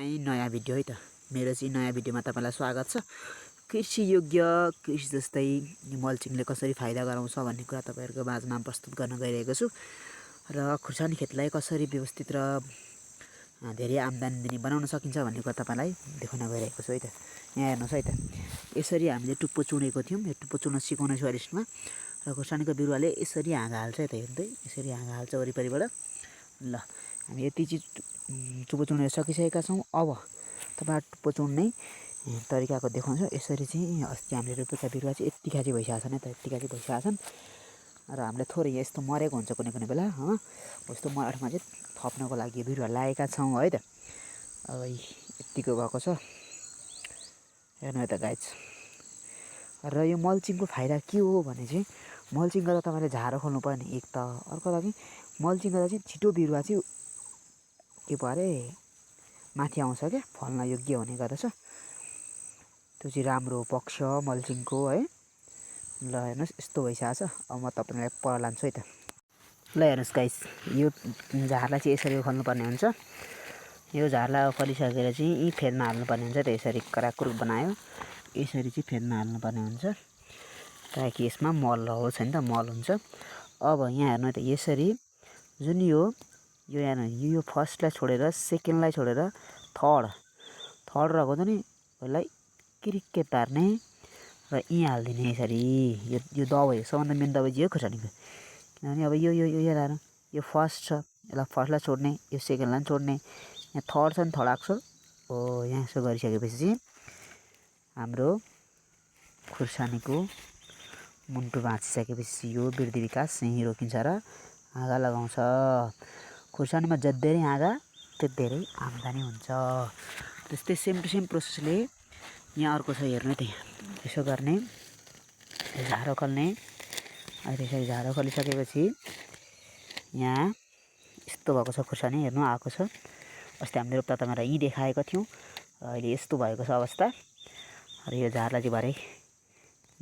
चाहिँ नयाँ भिडियो है त। मेरो चाहिँ नयाँ भिडियोमा तपाईलाई स्वागत छ। कृषि योग्य कृषि जस्तै मल्चिङले कसरी फाइदा गराउँछ भन्ने कुरा तपाईहरुको माझमा प्रस्तुत गर्न गइरहेको छु र खुर्सानी खेतलाई कसरी व्यवस्थित र धेरै आम्दानी दिने बनाउन सकिन्छ भन्ने कुरा तपाईलाई देखाउन गइरहेको छु है त। यहाँ हेर्नुस् है त। यसरी हामीले टुप्पो चुनेको थियौं। यो टुप्पो चुन्न सिकाउने छु अलिसमा र खुर्सानीको बिरुवाले यसरी हाँगा हाल्छ है त। हेर्नु त यसरी हाँगा हाल्छ वरिपरिबाट। ल हामी यति चाहिँ टुप्पो चुनेर सकिसकेका छौं। अब तपाईहरु टुप्पो चुन्ने तरिकाको देखाउँछु। यसरी चाहिँ अस्ति हामीले रोपेका बिरुवा चाहिँ यतिका चाहिँ भइसकेका छन् है त। यतिका चाहिँ भइसकेका छन् र हामीले थोरै यस्तो मरेको हुन्छ कुनै कुनै बेला यस्तो मरेमा चाहिँ थप्नको लागि बिरुवा लाएका छौं है त। अब यतिको भएको छ। हेर्नु है त गाइज। र यो मल्चिङको फाइदा के हो भने चाहिँ मल्चिङ गर्दा तपाईले झारो खोल्नु पर्ने एक त, अर्को लागि मल्चिङ गर्दा चाहिँ छिटो बिरुवा चाहिँ के भरे माथि आउँछ के फल्न योग्य हुने गर्दछ। त्यो चाहिँ राम्रो पक्ष मल्चिङको है। ल हेर्नुस् यस्तो भइसकेको छ। अब म तपाईलाई पर लान्छु है त। ल हेर्नुस् गाइस, यो झारलाई चाहिँ यसरी खोल्नुपर्ने हुन्छ। यो झारलाई खोलिसकेर चाहिँ यी फेदमा हाल्नुपर्ने हुन्छ त। यसरी कराकुरुक बनायो यसरी चाहिँ फेदमा हाल्नुपर्ने हुन्छ ताकि यसमा मल रहोस् हैन त, मल हुन्छ। अब यहाँ हेर्नु त यसरी जुन यो हेर्नु यो फर्स्टलाई छोडेर सेकेन्डलाई छोडेर थर्ड रहेको छ नि यसलाई किरिक्के पार्ने र हाल्दिने यसरी। यो दबाई सबभन्दा मेन दबाई चाहिँ हो खुर्सानीको। किनभने अब यो हेर यो फर्स्ट छ, यसलाई फर्स्टलाई छोड्ने, यो सेकेन्डलाई छोड्ने, यहाँ थर्ड छ नि थर्ड आएको छ। हो यहाँ यसो गरिसकेपछि चाहिँ हाम्रो खुर्सानीको मुन्टो भाँचिसकेपछि यो वृद्धि विकास यही रोकिन्छ र हाँगा लगाउँछ। खुर्सानीमा जति धेरै हाँगा त्यति धेरै आम्दानी हुन्छ। त्यस्तै सेम टु सेम प्रोसेसले यहाँ अर्को छ। हेर्नु त यसो गर्ने, झारो खोल्ने। अहिले यसरी झारो खोलिसकेपछि यहाँ यस्तो भएको छ खुर्सानी। हेर्नु आएको छ। अस्ति हामीले रोप्दा तपाईहरुलाई यही देखाएको थियौं र अहिले यस्तो भएको छ अवस्था। र यो झारलाई चाहिँ भरे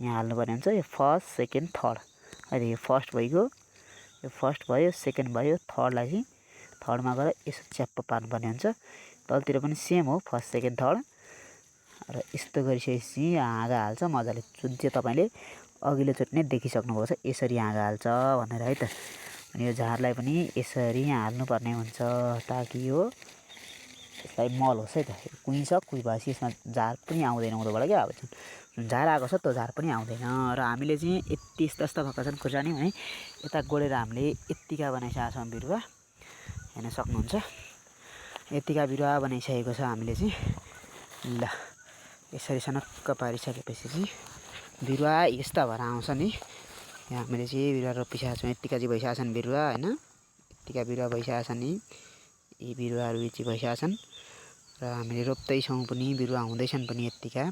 यहाँ हाल्नुपर्ने हुन्छ। यो फर्स्ट सेकेन्ड थर्ड अहिले यो फर्स्ट भइगयो, यो फर्स्ट भयो, सेकेन्ड भयो, थर्डलाई चाहिँ थर्डमा गएर यसो च्याप्प पार्नुपर्ने हुन्छ। तलतिर पनि सेम हो, फर्स्ट सेकेन्ड थर्ड। र यस्तो गरिसकेपछि हाँगा हाल्छ मजाले। जुन चाहिँ तपाईले अघिल्लो चोटि नै देखिसक्नुभएको छ यसरी हाँगा हाल्छ भनेर है त। अनि यो झारलाई पनि यसरी हाल्नुपर्ने हुन्छ ताकि यो यसलाई मल होस् है त। कुहिन्छ, कुहिएपछि यसमा झार पनि आउँदैन उँधोबाट क्या। अब जुन झार आएको छ त्यो झार पनि आउँदैन। र हामीले चाहिँ यति यस्ता भएका छन् खुर्सानी भने यता गोडेर हामीले यतिका बनाइसकेका छौँ बिरुवा। हेर्न सक्नुहुन्छ यतिका बिरुवा बनाइसकेको छ हामीले चाहिँ। ल यसरी सनक्क पारिसकेपछि चाहिँ बिरुवा यस्ता भएर आउँछ नि। यहाँ हामीले चाहिँ बिरुवा रोपिसकेका छौँ। यतिका चाहिँ भइसकेका छन् बिरुवा हैन। यतिका बिरुवा भइसकेका छन् नि। यी बिरुवाहरू चाहिँ भइसकेका छन् र हामीले रोप्दैछौँ पनि, बिरुवा हुँदैछन् पनि यतिका।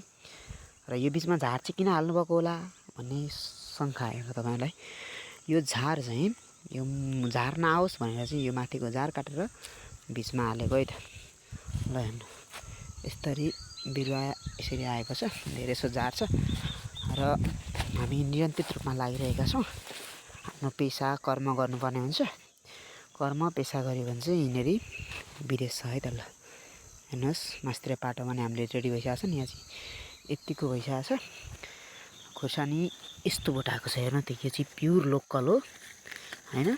र यो बिचमा झार चाहिँ किन हाल्नुभएको होला भन्ने शङ्का आयो तपाईहरुलाई। यो झार चाहिँ यो झार नआओस् भनेर चाहिँ यो माथिको झार काटेर बिचमा हालेको है त। ल हेर्नु यसरी बिरुवा यसरी आएको छ। धेरै जसो झार छ र हामी निरन्तर रूपमा लागिरहेका छौँ। आफ्नो पेसा कर्म गर्नुपर्ने हुन्छ। कर्म पेसा गर्यो भने चाहिँ यिनीहरू विदेश छ है त। ल हेर्नुहोस् मास्तिर पाटो भने हामीले रेडी भइसकेको छ नि। यहाँ चाहिँ यतिको भइसकेको छ। खुर्सानी यस्तो बोटाएको छ। हेर्नु त यो चाहिँ प्युर लोकल हो हैन।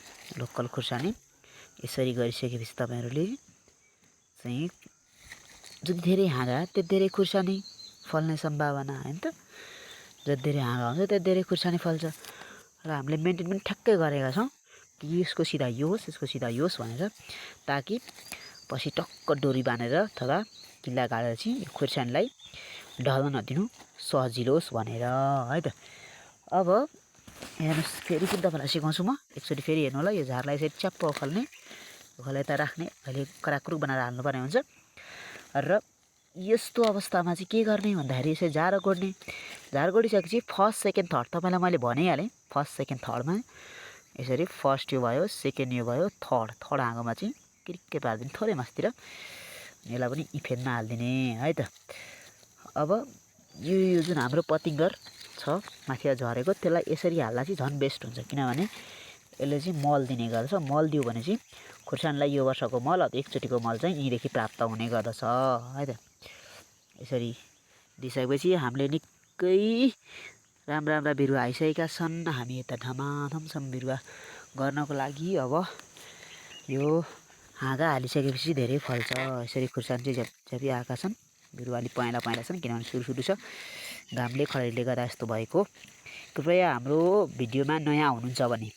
लोकल खुर्सानी। यसरी गरिसकेपछि तपाईहरुले चाहिँ जति धेरै हाँगा त्यति धेरै खुर्सानी फल्ने सम्भावना हैन त। जति धेरै हाँगा हुन्छ त्यति धेरै खुर्सानी फल्छ। र हामीले मेन्टेन पनि ठ्याक्कै गरेका छौँ कि यसको सिधा यो होस्, यसको सिधा यो होस् भनेर, ताकि पछि टक्क डोरी बाँधेर अथवा किल्ला गाडेर चाहिँ खुर्सानीलाई ढल्न नदिनु सजिलो होस् भनेर है त। अब हेर्नुहोस् फेरि पनि तपाईलाई सिकाउँछु म एकचोटि फेरि हेर्नु होला। यो झारलाई यसरी च्याप्प उखाल्ने, उखालेर यता राख्ने, अहिले कराकुरुक बनाएर हाल्नुपर्ने हुन्छ। र यस्तो अवस्थामा चाहिँ के गर्ने भन्दाखेरि यसरी झार गोड्ने। झार गोडिसकेपछि फर्स्ट सेकेन्ड थर्ड तपाईँलाई मैले भनिहालेँ। फर्स्ट सेकेन्ड थर्डमा यसरी फर्स्ट यो भयो, सेकेन्ड यो भयो, थर्ड हाँगोमा चाहिँ किरिक्कै पारिदिने थोरै मास्तिर। यसलाई पनि फेदमा हालिदिने है त। अब यो जुन हाम्रो पतिङ्गर छ माथि झरेको त्यसलाई यसरी हाल्दा चाहिँ झन् बेस्ट हुन्छ। किनभने यसले चाहिँ मल दिने गर्छ। मल दियो भने चाहिँ खुर्सानीलाई यो वर्षको मल एकचोटिको मल चाहिँ यहीँदेखि प्राप्त हुने गर्दछ है त। यसरी दिइसकेपछि हामीले निकै राम्रा बिरुवा आइसकेका छन्। हामी यता धमाधमसम्म बिरुवा गर्नको लागि अब यो हाँगा हालिसकेपछि धेरै फल्छ। यसरी खुर्सानी चाहिँ झ्यापझ्यापी आएका छन्। बिरुवा अलिक पहेँला छन् किनभने सुरु छ घामले खडेरीले गर्दा यस्तो भएको। कृपया हाम्रो भिडियोमा नयाँ हुनुहुन्छ भने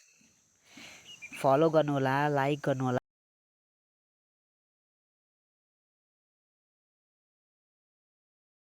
फलो गर्नुहोला, लाइक गर्नुहोला।